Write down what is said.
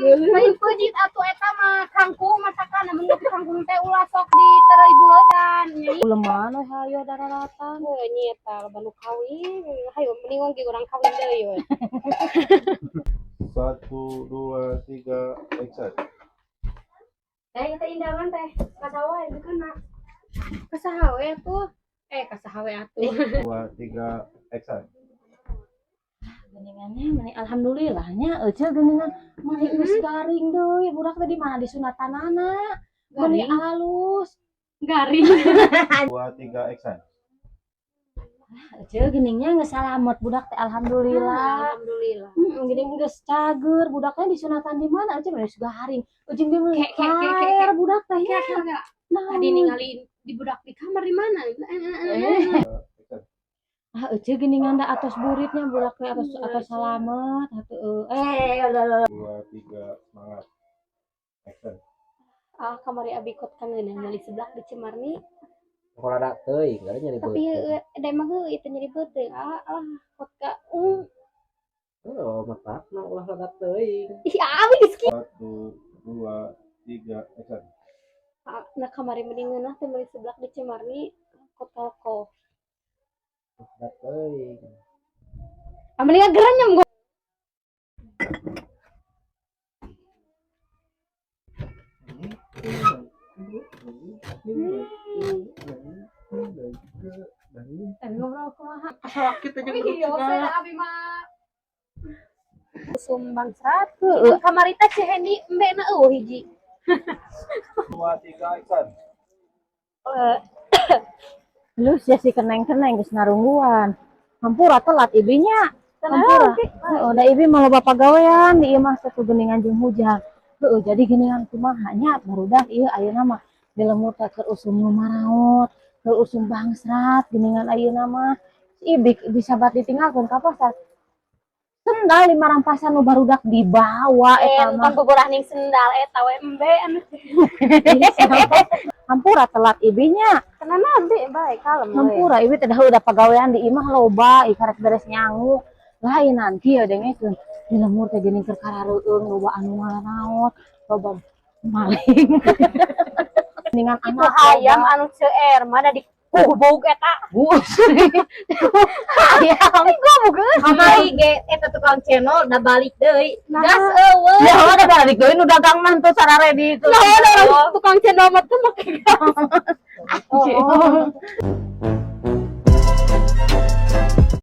Lain peujit atuh, eta mah kangkung masakan, namun ngopi kangkung teh ulah sok diterai buledan nya. Uleman we hayo dararatan. Heuh, nya eta loba nu kawin. Hayo mending ge urang kawin deui we. Satu, dua, tiga, action. Teh, kita indangan teh. Ka saha wae dikeuna? Ka saha we atuh? Eh, ka saha we atuh? Dua, tiga, action. Geningannya meni alhamdulillahnya euceu, geuningan meni geus garing deui budak teh. Di mana disunatanana meni Garing. Alus. Garing. Dua, tiga, action. Euceu, geningnya geus salamet budak teh, alhamdulillah. Alhamdulillah. Geuning geus cager budaknya. Disunatan di mana euceu geus garing ujung dia meni Ke, ke, ke, ke, cair budak teh nya. Kira-kira Nah, tadi ningali di budak di kamar di mana? Eh. Ah, euceu, geuningan da atos buritnya budak teh, atos Iya, atos Ceu. Salamet atuh, eh udah. Dua, tiga, semangat. Action. Ah, kamari abi kot kangeunah meuli seblak di Cimarmi. Rada teuing, kada nyeri Tapi beuteung. heueuh, da emang heueuh itu nyeri beuteung. Ah, ah, kot ka Oh, matakna ulah rada teuing. Ih, abi geus kieu. Satu, dua, tiga, action. Ah, nah, kamari mending ngeunah teh meuli seblak di Cimarmi kot kalko. Rada teuing. Ah, mending gerenyem gua. Tadi ngobrol kumaha? Sakit aja. Iya, saya abi mah sumbang serat. Kamari teh si Hendy embena eueuh hiji. Dua, tiga, action. Lu sia si keneng-keneng geus narungguan. Hampura telat ibinya. Hampura. Heeh, da ibi mah loba pagawean di ieu mah, satu geuningan jeung hujan. Heeh, jadi geuningan kumaha nya barudak ieu ayeuna mah di lembur teh keur usum nu maraot, keur usum bangsrat geuningan ayeuna mah. Si ibi bisa bat ditinggalkeun ka pasar. Sendal lima rampasan nu barudak dibawa Eh, eta mah. entong beberah ning sendal eta we embe anu. Hampura telat ibinya. Tenang nanti bae, kalem we. Hampura ibi teh udah pagawean di imah loba, ikarek beres nyangu. Lainan kieu, dengekeun, di lembur teh geuning keur karareueung, loba anu ngaraot, loba maling. Geningan Itu anak hayam anu ceur mana di gubug eta. Hayam. Gubug. Kamari ge eta tukang channel da balik deui. Gas eueuh. Ya udah balik deui nu dagang mah tuh sarare di itu. Nah, orang tukang cendol mah tuh make gas. Oh.